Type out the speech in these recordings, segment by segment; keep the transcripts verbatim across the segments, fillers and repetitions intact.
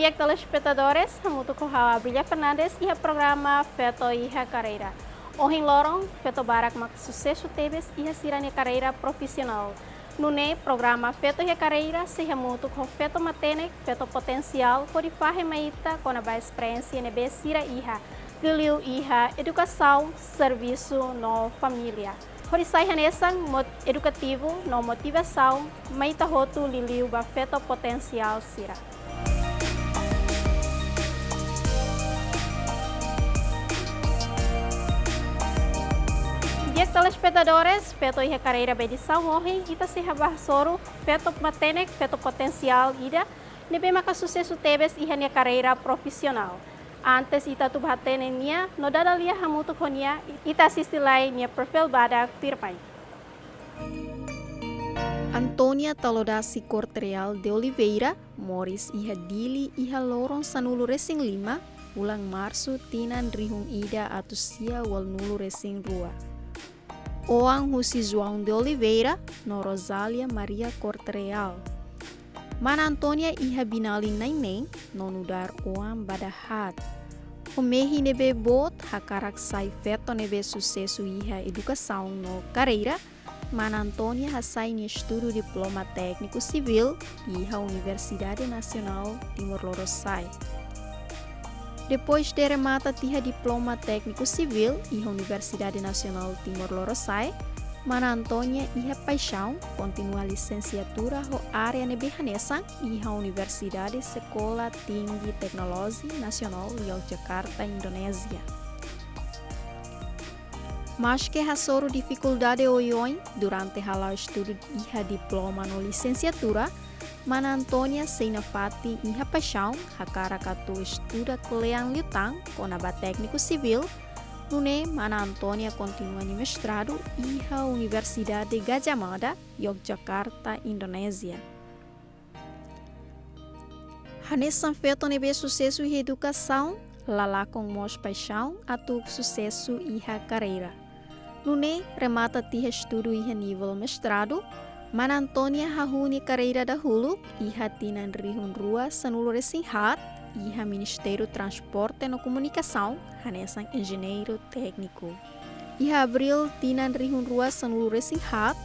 Di'ak telespetadores, hamutuk ho ha'u Abrilia Fernandes iha programa Feto iha Karreira. Ohin loron, feto barak mak susesu tebes iha sira-nia karreira profisionál. Nune'e, programa Feto iha Karreira sei hamutuk ho feto matenek, feto potensiál, hodi fahe mai ita kona-ba esperiénsia ne'ebé sira iha, liuliu iha edukasaun, servisu no família. Hodi sai hanesan mot-, edukativu no motivasaun mai ita hotu, liuliu ba feto potensiál sira. Di'ak telespetadores, Feto iha Karreira ba edisaun ohin, ita sei bá hasoru feto matenek, feto potensiál ida ne'ebé maka susesu tebes iha nia karreira profisionál. Antes ita atu bá hatene nia, no dada lia hamutuk ho nia, ita asiste lai nia perfíl badak tuirmai. Antónia Talodassi Corte Real de Oliveira, moris iha Dili iha loron sanulu-resin-lima, fulan Marsu, tinan rihun ida atus sia ualunulu-resin-rua. Oan husi João de Oliveira no Rosália Maria Corte Real. Mana Antónia iha biin-alin na'in-neen no nu'udar oan ba dahaat. Ho mehi ne'ebé boot hakarak sai feto ne'ebé susesu iha edukasaun no karreira, Mana Antónia hasai nia estudu diploma tékniku sivíl iha Universidade Nasionál Timor Lorosa'e. Depois de remata tiha diploma tékniku sivíl iha Universidade Nasionál Timor Lorosa'e, Mana Antónia iha paixaun kontinua lisensiatura ho área ne'ebé hanesan iha Universidade Sekolah Tinggi Teknologi Nasionál Yogyakarta, Indonézia. Maske hasoru difikuldade oioin durante hala'o estudu iha diploma no lisensiatura, Mana Antónia sei nafatin iha paixaun hakarak atu estuda kle'an liután kona-ba tékniku sivíl. Nune'e, Mana Antónia kontinua nia mestradu iha Universidade Gadjah Mada, Yogyakarta, Indonézia. Hanesan feto ne'ebé susesu iha edukasaun, la lakon mós paixaun atu susesu iha karreira. Nune'e, remata tiha estudu iha nivel mestradu, Mana Antónia hahú nia karreira dahuluk iha tinan rihun rua sanulu-resin-haat iha Ministériu Transporte no Komunikasaun hanesan enjeñeiru tékniku. Iha Abríl tinan rihun rua sanulu-resin-haat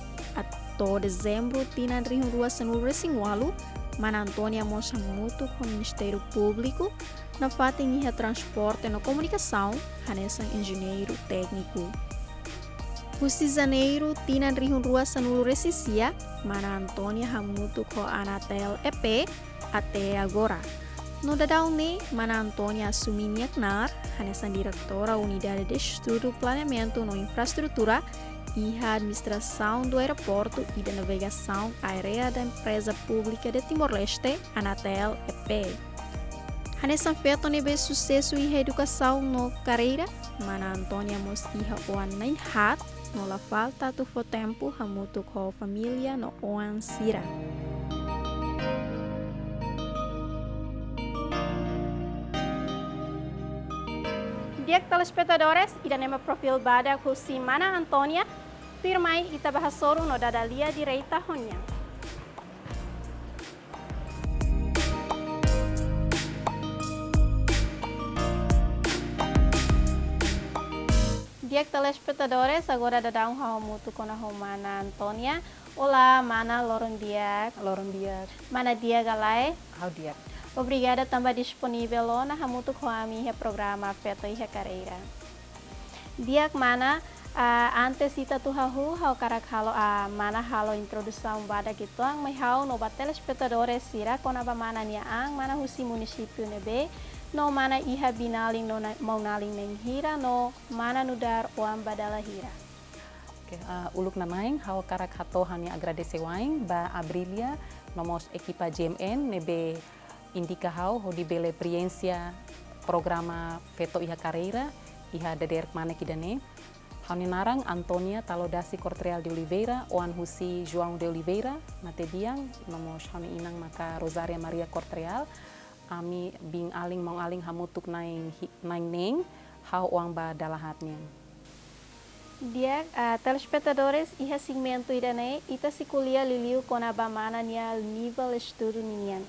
to'o Dezembru tinan rihun rua sanulu-resin-ualu, Mana Antónia mós hamutuk ho Ministériu Públiku nafatin iha Transporte no Komunikasaun hanesan enjeñeiru tékniku. Husi Janeiru tinan rihun rua sanulu-resin-sia, Mana Antónia hamutuk ho Anatel E P até agora. No daudaun ne'e, Mana Antónia asume nia knaar hanesan diretora Unidade de Estudu, Planeamentu no Infraestrutura iha Administrasaun do Aeroportu e da Navegação Aérea da Empresa Pública de Timor-Leste, Anatel E P. Hanesan feto ne'ebé susesu iha edukasaun no karreira, Mana Antónia mós iha oan na'in-haat, no la falta atu fó tempu hamutuk ho família no oan sira. Di'ak telespetadores, ida-ne'e mak perfíl badak husi Mana Antónia, tuirmai ita bá hasoru no dada lia direta ho nia. Di'ak telespetadores, agora daudaun ha'u hamutuk ona ho Mana Antónia. Olá, Mana, loron di'ak. Loron di'ak. Mana di'ak ka lae? Ha'u di'ak. Obrigada tanba disponivel ona hamutuk ho ami iha programa Feto iha Karreira. Di'ak Mana, ah, antes ita atu hahú, ha'u hakarak halo, ah, Mana halo introdusaun badak uitoan mai ha'u no ba telespetadores sira kona-ba Mana nia an, Mana husi munisípiu ne'ebé, no Mana iha biin-alin no na-, maun-alin na'in hira no Mana nu'udar oan ba dala hira. Oke, ah, uluk nanain, ha'u hakarak hato'o ha'u-nia agradese wa'in ba Abrilia no mós ekipa G M N ne'ebé indika ha'u hodi bele prienxe programa Feto iha Karreira iha dadeer kmanek ida-ne'e. Ha'u-nia naran Antónia Talodassi Corte Real de Oliveira, oan husi João de Oliveira, matebian, no mós ha'u-nia inan maka Rosária Maria Corte Real. Ami biin-alin maun-alin hamutuk na'in hi-, na'in-neen, ha'u oan ba dala haat nian. Di'ak, ah, telespetadores, iha segmentu ida-ne'e, ita sei ko'alia liuliu kona-ba Mana nia nivel estudu ninian.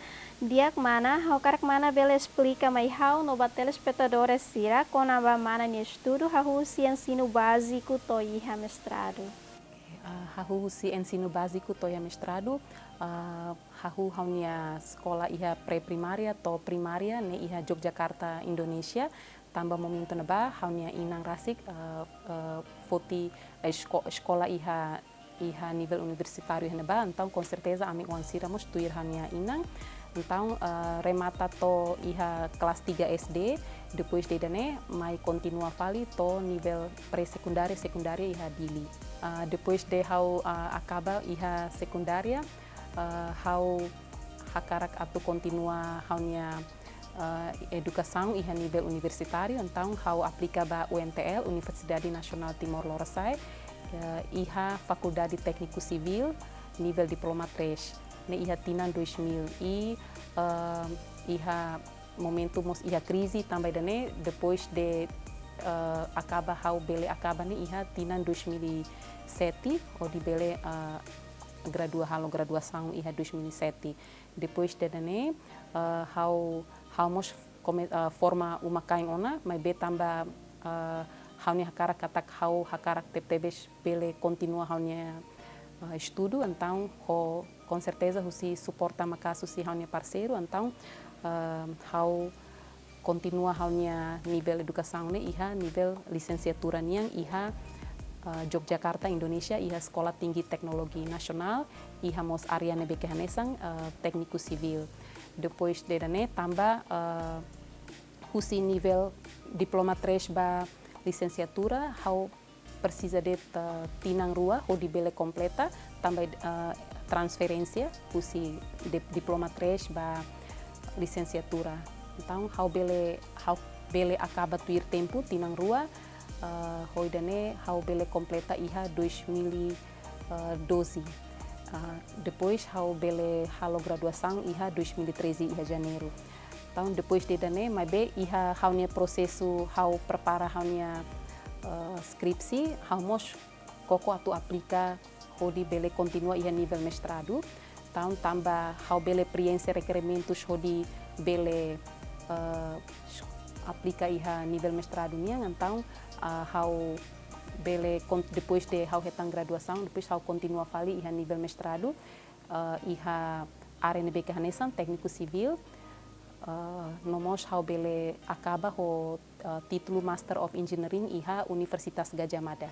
Di'ak mana, ha'u hakarak mana bele esplika mai ha'u no ba telespetadór sira kona-ba mana nia estudu hahú husi ensinu báziku to'o iha mestradu. Ah, hahú husi ensinu báziku to'o iha mestradu, ah, hahú ha'u-nia eskola iha pré-primária to'o primária ne'e iha Yogyakarta, Indonézia. Tanba momentu ne'ebá ha'u-nia inan rasik, eh, eh, foti, eh, esko-, eskola iha, iha nivel universitáriu iha ne'ebá, entaun, com certeza, ami-oan sira mós tuir ha'u-nia inan. Entaun, eh, remata to'o iha kelas tiga S D, depois de ida-ne'e mai kontinua fali to'o nivel pré-sekundária, sekundária iha Dili. Ah, depois de ha'u, ah, akaba iha sekundária, eh, ha'u hakarak atu kontinua ha'u-nia, eh, edukasaun iha nivel universitáriu, entaun ha'u aplika ba U N T L, Universidade Nasionál Timor Lorosa'e, eh, iha Fakuldade Tékniku Sivíl, nivel diploma três, ne'e iha tinan dois mil i, eh, iha momentu mós iha krize, tanba ida-ne'e, depois de, eh, akaba, ha'u bele akaba ne'e iha tinan dois mil e sete, hodi bele, eh, gradua, halo graduasaun iha dois mil e sete. Depois de ida-ne'e, eh, ha'u, ha'u mós kome-, eh, forma uma-kain ona, maibé tanba, eh, ha'u-nia hakarak katak ha'u hakarak tebetebes bele kontinua ha'u-nia, eh, estudu, entaun ho, com certeza, husi suporta maka'as husi ha'u-nia parseiru, entaun, eh, ha'u kontinua ha'u-nia nivel edukasaun ne'e iha nivel lisensiatura nian iha, eh, Yogyakarta, Indonézia, iha Eskola Tinggi Teknologi Nasionál, iha mós área ne'ebé ke hanesan, eh, tékniku sivíl. Depois de ida-ne'e tanba, eh, husi nivel diploma três ba lisensiatura, ha'u presiza de'it, eh, tinan rua hodi bele kompleta, tanba, eh, transferénsia husi di-, diploma três ba lisensiatura. Entaun, ha'u bele, ha'u bele akaba tuir tempu tinan rua, eh, ho ida-ne'e ha'u bele kompleta iha dois mil e doze. Ah, depois ha'u bele halo graduasaun iha dois mil e treze iha Janeiru. Entaun, depois de ida-ne'e, maibé iha ha'u-nia prosesu ha'u prepara ha'u-nia, eh, skripsi, ha'u mós koko atu aplika hodi bele kontinua iha nivel mestradu. Entaun, tanba ha'u bele prienxe rekerementus hodi bele, eh, aplika iha nivel mestradu nian, entaun, ah, ha'u bele kon-, depois de ha'u hetan graduasaun, depois ha'u kontinua fali iha nivel mestradu, eh, iha área ne'ebé ke hanesan tékniku sivíl, eh, no mós ha'u bele akaba ho, eh, títulu Master of Engineering iha Universitas Gadjah Mada.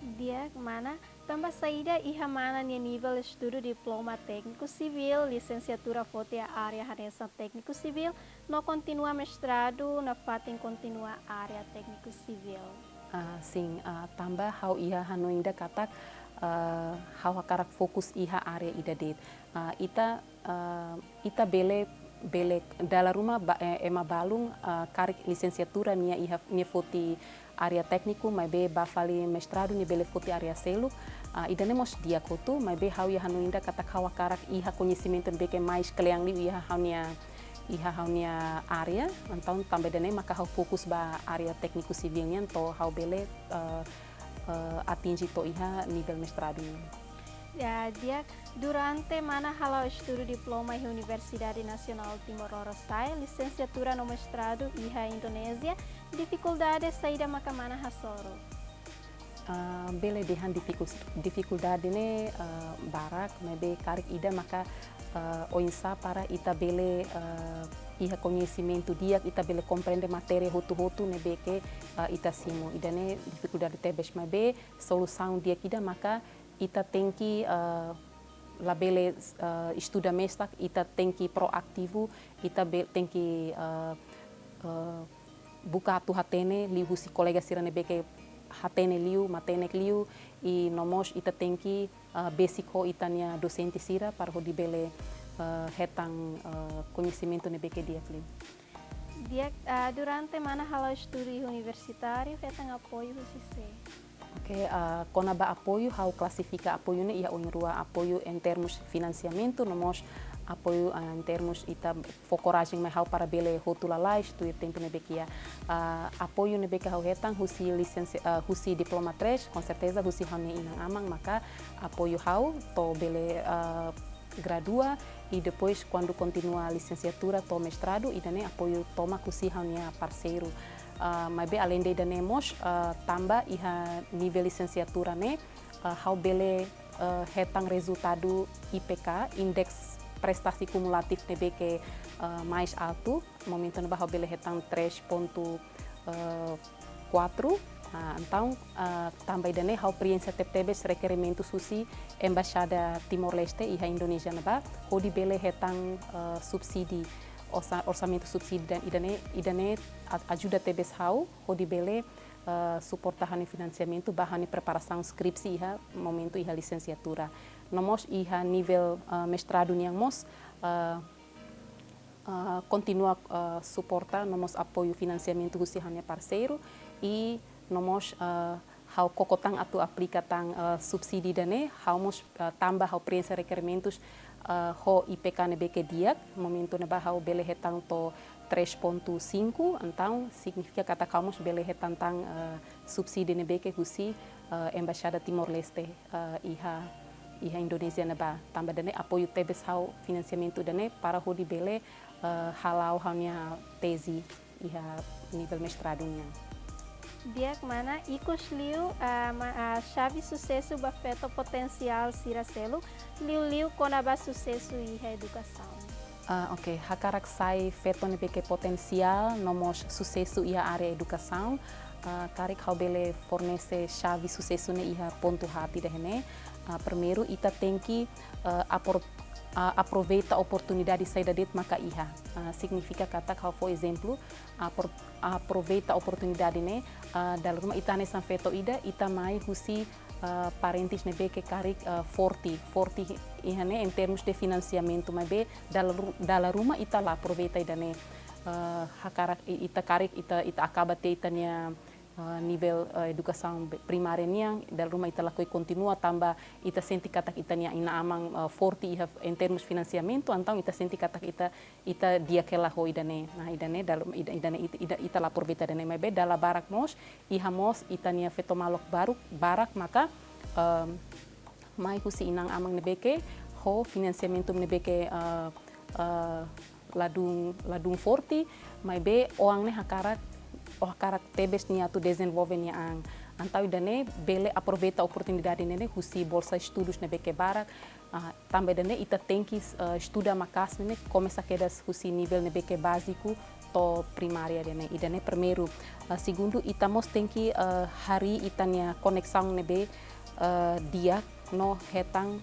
Di'ak mana, tanba saida iha mana nia nivel estudu diploma tékniku sivíl, lisensiatura foti área hanesan tékniku sivíl, no kontinua mestradu nafatin kontinua área tékniku sivíl? Ah, sin, ah, tanba ha'u iha hanoin ida katak, ah, ha'u hakarak fokus iha área ida de'it. Ah, ita, ah, ita bele, bele dala ruma ba-, eh, ema balun, ah, karik lisensiatura nia iha, nia foti área tékniku, maibé bá fali mestradu nia bele foti área seluk. Ah, ida-ne'e mós di'ak hotu, maibé ha'u iha hanoin ida katak ha'u hakarak iha koñesimentu ne'ebé ke mais kle'an liu iha ha'u-nia, iha ha'u-nia área. Entaun, tanba ida-ne'e maka ha'u fokus ba área tékniku sivíl nian to'o ha'u bele, eh, eh, atinje to'o iha nivel mestradu nian. Ya, di'ak, durante mana hala'o estudu diploma iha Universidade Nasionál Timor Lorosa'e, lisensiatura no mestradu iha Indonézia, difikuldade saida maka mana hasoru? Ah, bele dehan difikus-, difikuldade ne'e, ah, barak, maibé karik ida maka, ah, oinsá para ita bele, ah, iha koñesimentu di'ak, ita bele komprende matéria hotu-hotu ne'ebé ke, ah, ita simu. Ida-ne'e difikuldade tebes, maibé solusaun di'ak ida maka ita tenke, eh, labele, eh, estuda mesak, ita tenke proativu, ita be-, tenke, eh, eh, buka atu hatene liuhusi kolega sira ne'ebé ke hatene liu, matenek liu, i no mós ita tenke, eh, besik ho ita-nia dosente sira para hodi bele, eh, hetan, eh, koñesimentu ne'ebé ke di'ak liu. Di'ak, ah, durante mana hala'o estudu iha universitáriu, hetan apoiu husi sé? Oke, ah, kona-ba apoiu, ha'u klasifika apoiu ne'e iha oin rua, apoiu em termos finansiamentu, no mós apoiu, ah, em termos ita fó korajen mai ha'u para bele hotu lalais tuir tempu ne'ebé ke iha. Ah, apoiu ne'ebé ke ha'u hetan husi lisensi-, ah, husi diploma três, com certeza husi ha'u-nia inan-aman maka apoiu ha'u to'o bele, ah, gradua, i depois kuandu kontinua lisensiatura to'o mestradu, ida-ne'e apoiu tomak husi ha'u-nia parseiru. Ah, maibé aleinde ida-ne'e mós, ah, tanba iha nivel lisensiatura ne'e, ah, ha'u bele, ah, hetan rezultadu I P K, indeks prestasi kumulatif ne'ebé ke, ah, mais altu, momentu ne'ebá ha'u bele hetan três ponto quatro. Ah, entaun, ah, tanba ida-ne'e ha'u preenxe tebetebes rekerimentus husi Embaixada Timor-Leste iha Indonézia ne'ebá, hodi bele hetan, ah, subsídiu, orsa-, orsamentu subsídiu, ida-ne'e, ida-ne'e a-, ajuda tebes ha'u hodi bele, ah, suporta ha'u-nia finansiamentu ba ha'u-nia preparasaun skripsi iha momentu iha lisensiatura. No mós iha nivel, ah, mestradu nian mós, ah, ah, kontinua, ah, suporta no mós apoiu finansiamentu husi ha'u-nia parseiru i no mós, ah, ha'u koko tan atu aplika tan, ah, subsídiu ida-ne'e, ha'u mós, ah, tanba ha'u preenxe rekerimentus, ah, ho I P K ne'ebé ke di'ak, momentu ne'ebá ha'u bele hetan to'o três ponto cinco, entaun signifika katak ha'u mós bele hetan tan, ah, subsídiu ne'ebé ke husi, ah, Embaixada Timor-Leste, ah, iha, iha Indonézia ne'ebá. Tanba ida-ne'e apoiu tebes ha'u finansiamentu ida-ne'e para hodi bele, ah, hala'o ha'u-nia teze iha nivel mestradu nian. Di'ak mana, ikusliu, ah, ma-, ah, xave susesu ba feto potensiál sira seluk, liuliu kona-ba susesu iha edukasaun. Ah, oke, hakarak sai feto ne'ebé ke potensiál no mós susesu iha área edukasaun, ah, karik ha'u bele fornese xave susesu ne'e iha pontu haat ida-ne'e. Ah, primeiru, ita tenke, ah, apor-, ah, aproveita oportunidade saida de'it maka iha. Ah, signifika katak ha'u fó ezemplu, apor-, aproveita oportunidade ne'e, ah, dala ruma ita hanesan feto ida, ita mai husi, ah, parentes ne'ebé ke karik, ah, forte, forte iha ne'e em termos de finansiamentu, maibé dala ru-, dala ruma ita la aproveita ida-ne'e. Ah, hakarak i-, ita karik, ita, ita akaba tiha ita-nia, ah, nivel, ah, edukasaun be-, primária nian, dala ruma ita lakohi kontinua tanba ita sente katak ita-nia inan-aman, ah, forte iha em termos finansiamentu, entaun ita sente katak ita, ita di'ak hela ho ida-ne'e. Nah, ida-ne'e dala, ida, ida-ne'e ita, ida, ita la aproveita ida-ne'e, maibé dala barak mós, iha mós ita-nia feto maluk barak, barak maka, ehm, mai husi inan-aman ne'ebé ke ho finansiamentu ne'ebé ke, eh, eh, ladún, ladún forte, maibé oan ne'e hakarak, o hakarak tebes nia atu dezenvolve nia an. Entaun ida-ne'e bele aproveita oportunidade ne'e husi bolsa estudus ne'ebé ke barak, ah, tanba ida-ne'e ita tenke, eh, estuda maka'as ne'e komesa kedas husi nivel ne'ebé ke báziku to'o primária ida-ne'e. Ida-ne'e primeiru. Ah, segundu, ita mós tenke, eh, harii ita-nia koneksaun ne'ebé, eh, di'ak no hetan,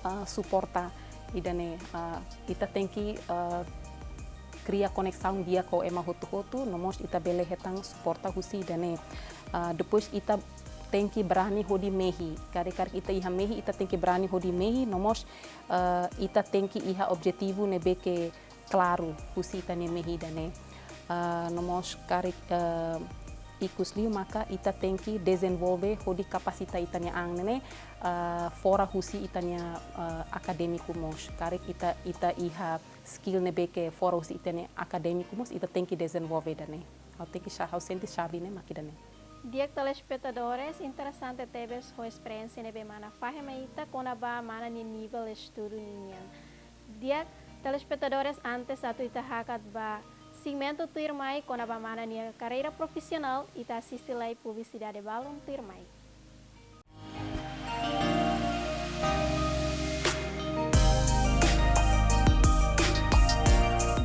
eh, suporta ida-ne'e. Eh, ita tenke, eh, kria koneksaun di'ak ho ema hotu-hotu, no mós ita bele hetan suporta husi ida-ne'e. Eh, depois ita tenke berani hodi mehi. Karik-karik ita iha mehi, ita tenke berani hodi mehi, no mós, eh, ita tenke iha objetivu ne'ebé ke klaru husi ita-nia mehi ida-ne'e. Ah, no mós karik, ah, ikusliu maka ita tenke dezenvolve hodi kapasita ita-nia an ne'e, ah, fora husi ita-nia, ah, akadémiku mós. Karik ita, ita iha skill ne'ebé ke fora husi ita-nia akadémiku mós, ita tenke dezenvolve ida-ne'e. Ha'u tenke xa-, ha'u sente xave ne'e mak ida-ne'e. Di'ak telespetadores, interesante tebes ho esperiénsia ne'ebé mana fahe mai ita kona-ba mana nia nivel estudu ninian. Di'ak telespetadores, antes atu ita hakat ba segmentu tuirmai kona-ba mana nia karreira profisionál, ita asiste lai publisidade balun tuirmai.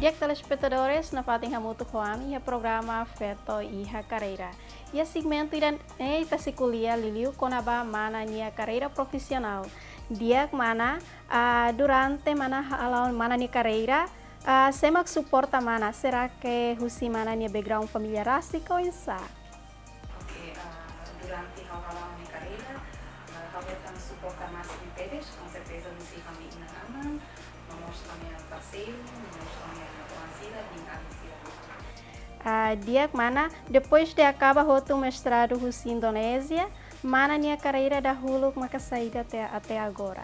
Di'ak telespetadores, nafatin hamutuk ho ami iha programa Feto iha Karreira. Iha segmentu ida-ne'e ita sei ko'alia liuliu kona-ba mana nia karreira profisionál. Di'ak mana, ah, durante mana hala'o mana nia karreira, ah, sé mak suporta mana? Será que husi mana nia background familiár rasik ka oinsá? Oke, ah, durante ha'u hala'o ha'u-nia karreira, ah, ha'u hetan suporta másimu tebes, com certeza husi ha'u-nia inan-aman, no mós ha'u-nia parseiru, no mós ha'u-nia oan sira, biin-alin sira. Ah, di'ak mana, depois de akaba hotu mestradu husi Indonézia, mana nia karreira dahuluk maka saida até, até agora?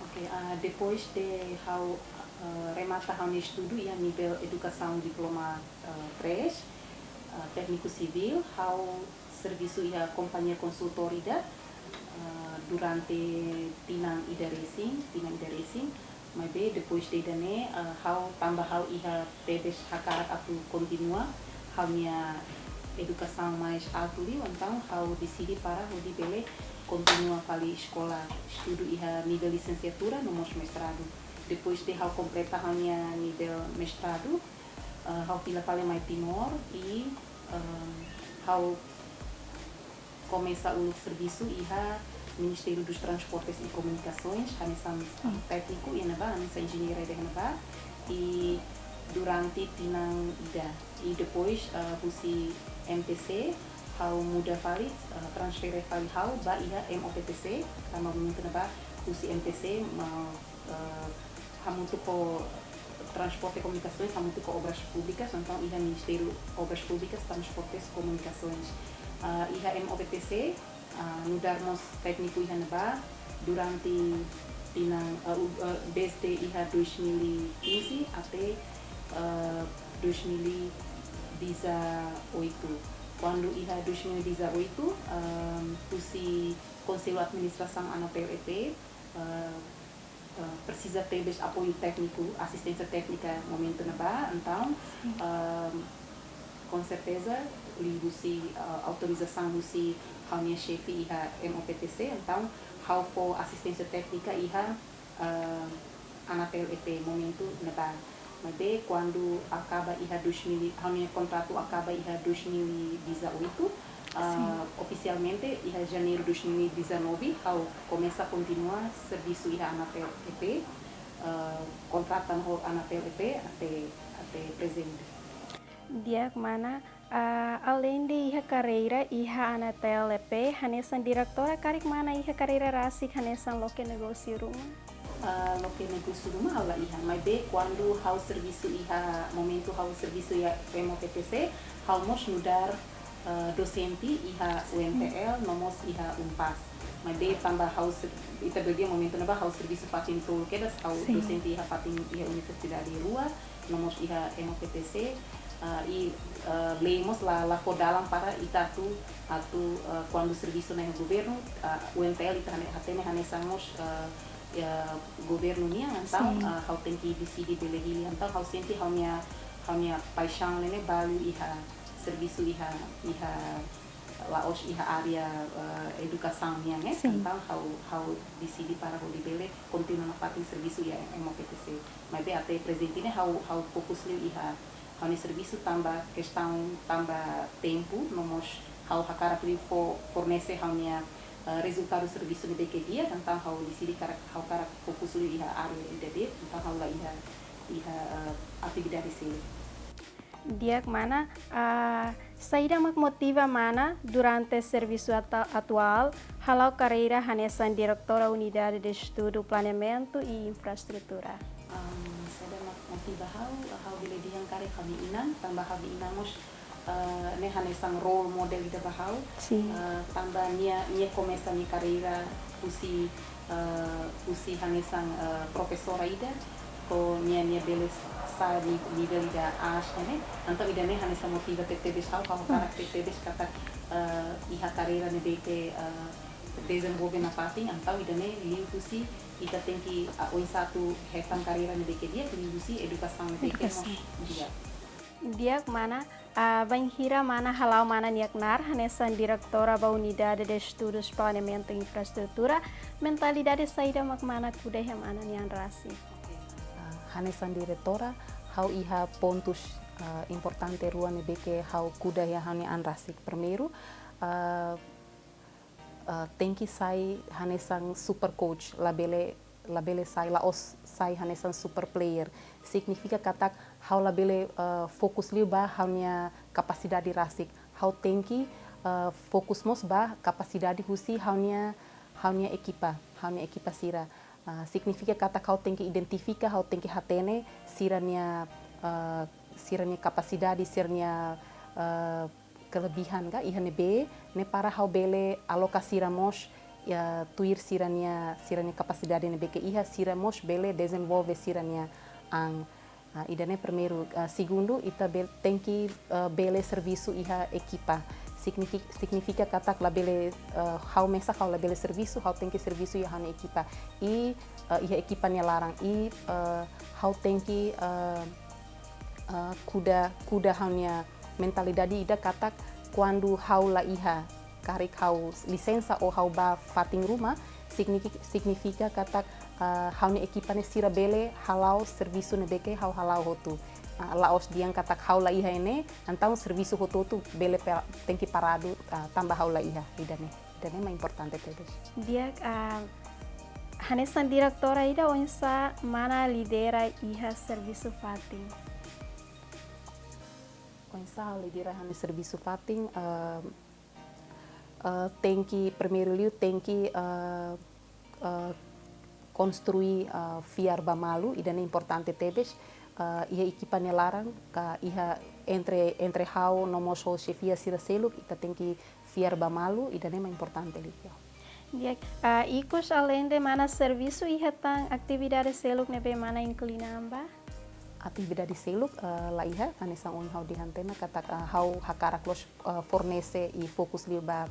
Oke, ah, depois de ha'u, ah, remata ha'u-nia estudu iha nivel edukasaun diploma, ah, três, ah, tékniku sivíl, ha'u servisu iha kompañia konsultór ida, ah, durante tinan ida resin, tinan ida resin. Maibé depois de ida-ne'e, ah, ha'u tanba ha'u iha tebes hakarak atu kontinua ha'u-nia edukasaun mais altu liu, entaun ha'u deside para hodi bele kontinua fali eskola estudu iha nivel lisensiatura no mós mestradu. Depois de ha'u kompleta ha'u-nia nivel mestradu, ah, ha'u fila fali mai Timor i, ah, ha'u komesa uluk servisu iha Ministériu dos Transportes e Comunicações, hanesan, ah, tékniku iha ne'ebá, hanesan enjeñeira iha ne'ebá, i durante tinan ida. I depois, ah, husi M T C, ha'u muda fali, ah, transfere fali ha'u ba iha M O P T C, tanba momentu ne'ebá husi M T C, ma, ah, hamutuk ho Transporte e Comunicações, hamutuk ho Obras Públicas, entaun iha Ministériu Obras Públicas, Transportes, Comunicações. Ah, iha M O P T C, ah, nu'udar mós tékniku iha ne'ebá durante tinan, ah, u-, ah, desde iha dois mil e quinze até, ah, dois mil e dezoito. Kuandu iha dois mil e dezoito, ah, husi Konsellu Administrasaun Anatel E P, ah, ah, presiza tebes apoiu tékniku, asisténsia téknika momentu ne'ebá, entaun, ah, com certeza, liuhusi, ah, autorizasaun husi ha'u-nia xefe iha M O P T C, entaun ha'u fó asisténsia téknika iha, ah, Anatel E P momentu ne'ebá. Maibé kuandu akaba iha dois mil, ha'u-nia kontratu akaba iha dois mil e dezoito, ah, ofisialmente iha Janeiru dois mil e dezanove, ha'u komesa kontinua servisu iha Anatel E P, ah, kontrata ho Anatel E P até, até prezente. Di'ak mana, ah, aleinde iha karreira iha Anatel E P, hanesan diretora karik mana iha karreira rasik hanesan loke negósiu ruma? Ah, loke negósiu ruma ha'u la iha, maibé kuandu ha'u servisu iha, momentu ha'u servisu iha M O P T C, ha'u mós nu'udar, ah, dosente iha U N T L, no mós iha UNPAZ. Maibé tanba ha'u ser-, ita bele dehan momentu ne'ebá ha'u servisu fatin tolu kedas, ha'u dosente iha fatin iha universidade rua, no mós iha M O P T C, ah, i, ah, lei mós la, la fó dalan para ita atu, atu, ah, kuandu servisu iha governu, ah, U N T L ita hane-, hatene hanesan mós, ah, iha governu nian, entaun, ah, ha'u tenke deside bele hili, entaun ha'u sente ha'u-nia, ha'u-nia paixaun ne'e balu iha servisu iha, iha la'ós iha área, eh, edukasaun nian, eh. Entaun ha'u, ha'u deside para hodi bele kontinua nafatin servisu iha M O P T C. Maibé até prezente ne'e ha'u, ha'u fokus liu iha ha'u-nia servisu tanba kestaun, tanba tempu, no mós ha'u hakarak liu fó, fornese ha'u-nia, eh, rezultadu servisu ne'ebé ke di'ak, entaun ha'u deside karik, ha'u hakarak fokus liu iha área ida de'it, entaun ha'u la iha, iha, eh, atividade seluk. Di'ak mana, ah, saida mak motiva mana durante servisu ata-, atuál hala'o karreira hanesan diretora Unidade de Estudu Planeamentu i Infraestrutura? Am, saida mak motiva ha'u, ha'u bele dehan karik ha'u-nia inan, tanba ha'u-nia inan mós, eh, ne'e hanesan role model ida ba ha'u. Eh, tanba nia, nia komesa nia karreira husi, eh, husi hanesan, eh, profesora ida, to'o nia, nia bele sa'e ni-, nivel ida aas ne'e. Entaun ida-ne'e hanesan motiva tebetebes ha'u, ha'u hakarak tebetebes katak, eh, iha karreira ne'ebé ke, eh, dezenvolve nafatin, entaun ida-ne'e liuhusi ita tenke, ah, oinsá atu hetan karreira ne'ebé ke di'ak, liuhusi edukasaun ne'ebé ke mós di'ak. Di'ak mana, ah, bainhira mana hala'o mana nia knaar hanesan diretora ba Unidade de Estudus Planeamentu i Infraestrutura, mentalidade saida mak mana kuda iha mana nia an rasik? Ah, hanesan diretora, ha'u iha pontus, ah, importante rua ne'ebé ke ha'u kuda iha ha'u-nia an rasik. Primeiru, ah, ah, tenke sai hanesan super coach, labele, labele sai, la'ós sai hanesan super player. Signifika katak ha'u labele, ah, fokus liu ba ha'u-nia kapasidade rasik. Ha'u tenke, ah, fokus mós ba kapasidade husi ha'u-nia, ha'u-nia ekipa, ha'u-nia ekipa sira. Ah, signifika katak ha'u tenke identifika, ha'u tenke hatene sira-nia, ah, sira-nia kapasidade, sira-nia, ah, kelebihan ka iha ne'ebé, ne'e para ha'u bele aloka sira mós, ya, tuir sira-nia, sira-nia kapasidade ne'ebé ke iha, sira mós bele dezenvolve sira-nia an. Ah, ida-ne'e primeiru, ah, segundu, ita bel-, tenke, ah, bele servisu iha ekipa. Signifi-, signifika katak labele, eh, ha'u mesak ha'u labele servisu, ha'u tenke servisu iha ha'u-nia ekipa. I, eh, iha ekipa nia laran, i, eh, ha'u tenke, eh, eh, kuda, kuda ha'u-nia mentalidade ida katak kuandu ha'u la iha, karik ha'u lisensa ou ha'u bá fatin ruma, signifi-, signifika katak, eh, ha'u-nia ekipa ne'e sira bele hala'o servisu ne'ebé ke ha'u hala'o hotu. Eh, la'ós dehan katak ha'u la iha ne'e, entaun servisu hotu-hotu bele pa-, tenke paradu, ah, tanba ha'u la iha, ida-ne'e. Ida-ne'e mak importante tebes. Di'ak, ah, hanesan diretora ida oinsá mana lidera iha servisu fatin? Oinsá ha'u lidera ha'u-nia servisu fatin, ah, ah, tenke, primeiru liu tenke, ah, eh, konstrui, eh, fiar ba malu, ida-ne'e importante tebes, eh, iha ekipa nia laran, ka iha entre, entre ha'u no mós ho xefia sira seluk, ita tenke fiar ba malu, ida-ne'e mak importante liu. Di'ak, eh, ikus aleinde mana servisu iha tan atividade seluk ne'ebé mana inklina an ba? Atividade seluk, eh, la iha, hanesan ohin ha'u dehan tiha ona katak, eh, ha'u hakarak loos, eh, fornese i fokus liu ba,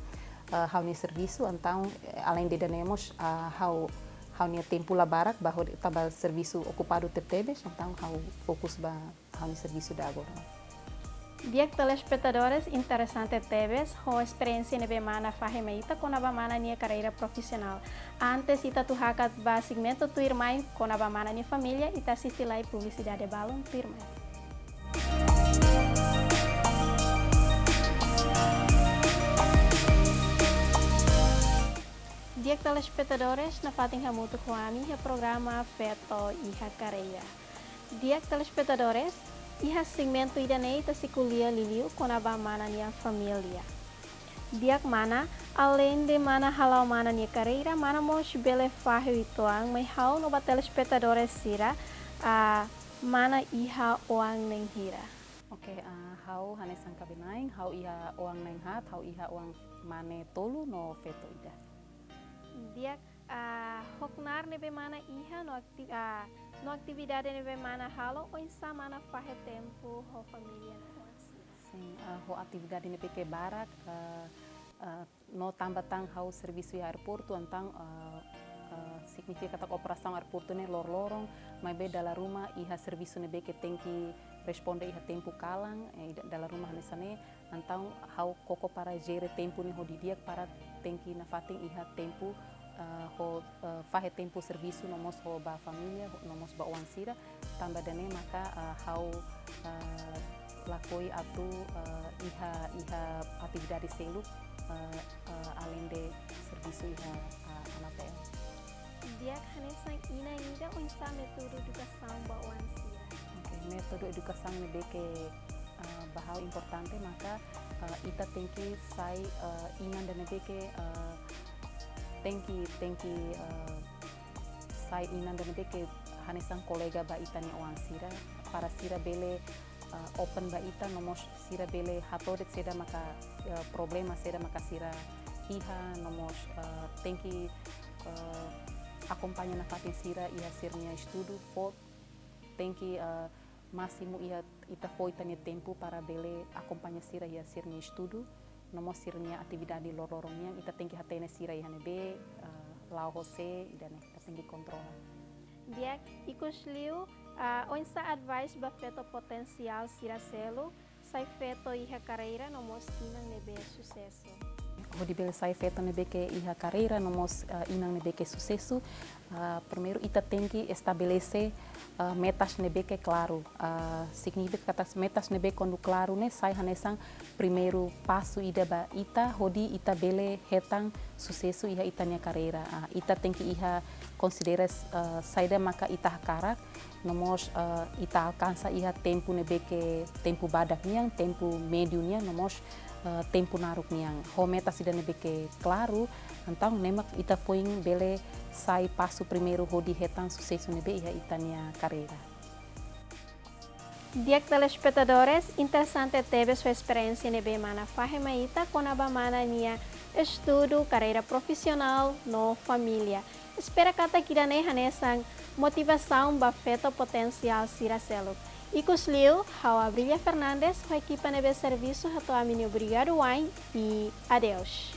eh, ha'u-nia servisu, entaun, eh, aleinde ida-ne'e mós, eh, ha'u, ha'u-nia tempu la barak, ba hodi tanba servisu okupadu tebetebes, entaun ha'u fokus ba ha'u-nia servisu ida agora. Di'ak telespetadores, interesante tebes ho esperiénsia ne'ebé mana fahe mai ita kona-ba mana nia karreira profisionál. Antes ita atu hakat ba segmentu tuirmai kona-ba mana nia família, ita asiste lai publisidade balun tuirmai. Di'ak telespetadores, nafatin hamutuk ho ami iha programa Feto iha Karreira. Di'ak telespetadores, iha segmentu ida-ne'e ita sei ko'alia liuliu kona-ba mana nia família. Di'ak mana, aleinde mana hala'o mana nia karreira, mana mós bele fahe uitoan mai ha'u no ba telespetadores sira, ah, mana iha oan na'in hira? Oke, ah, ha'u hanesan kaben-na'in, ha'u iha oan na'in haat, ha'u iha oan mane tolu no feto ida. Di'ak, ah, ho knaar ne'ebé mana iha no akti-, ah, no atividade ne'ebé mana halo, oinsá mana fahe tempu ho família no oan sira? Sin, ah, ho atividade ne'ebé ke barak, ah, ah, no tanba tan ha'u servisu iha aeroportu, entaun, ah, ah, signifika katak operasaun aeroportu ne'e loroloron, maibé dala ruma iha servisu ne'ebé ke tenke responde iha tempu kalan, eh, da-, dala ruma hanesan ne'e, entaun ha'u koko para jere tempu ne'e ho didi'ak para tenke nafatin iha tempu, eh, ho, eh, fahe tempu servisu no mós ho ba família, no mós ba oan sira, tanba ida-ne'e maka, eh, ha'u, eh, lakohi atu, eh, iha, iha atividade seluk, eh, eh, aleinde servisu iha, eh, Anatel. Di'ak, hanesan inan ida, oinsá métodu edukasaun ba oan sira? Oke, métodu edukasaun ne'ebé ke, ah, ba ha'u importante maka, ah, ita tenke sai, ah, inan ida ne'ebé ke, ah, tenke, tenke, ah, sai inan ida ne'ebé ke hanesan kolega ba ita-nia oan sira, para sira bele, ah, open ba ita, no mós sira bele hato'o de'it saida maka, eh, problema saida maka sira iha, no mós, eh, tenke, eh, akompaña nafatin sira iha sira-nia estudu, fó tenke, eh, másimu iha ita fó ita-nia tempu para bele akompaña sira iha sira-nia estudu, no mós sira-nia atividade loroloron nian, ita tenke hatene sira iha ne'ebé, eh, la'o ho sé, ida-ne'e ita tenke kontrola. Di'ak, ikus liu, ah, oinsá advice ba feto potensiál sira seluk, sai feto iha karreira no mós inan ne'ebé susesu? Hodi bele sai feto ne'ebé ke iha karreira no mós, ah, inan ne'ebé ke susesu, ah, primeiru ita tenke estabelese, ah, metas ne'ebé ke klaru. Ah, signifika katak metas ne'ebé kuandu klaru ne'e sai hanesan primeiru pasu ida ba ita, hodi ita bele hetan susesu iha ita-nia karreira. Ah, ita tenke iha konsidera, ah, saida maka ita hakarak, no mós, eh, ita alkansa iha tempu ne'ebé ke tempu badak nian, tempu médiu nian, no mós, eh, tempu naruk nian. Ho metas ida ne'ebé ke klaru, entaun ne'e mak ita foin bele sai pasu primeiru hodi hetan susesu ne'ebé iha ita-nia karreira. Di'ak telespetadores, interesante tebes ho esperiénsia ne'ebé mana fahe mai ita kona-ba mana nia estudu, karreira profisionál no família. Espera katak ida-ne'e hanesan motivasaun ba feto potensiál sira seluk. Ikusliu, ha'u Abrilia Fernandes, ho ekipa ne'ebé servisu hato'o ami-nia obrigadu wa'in, i adeus.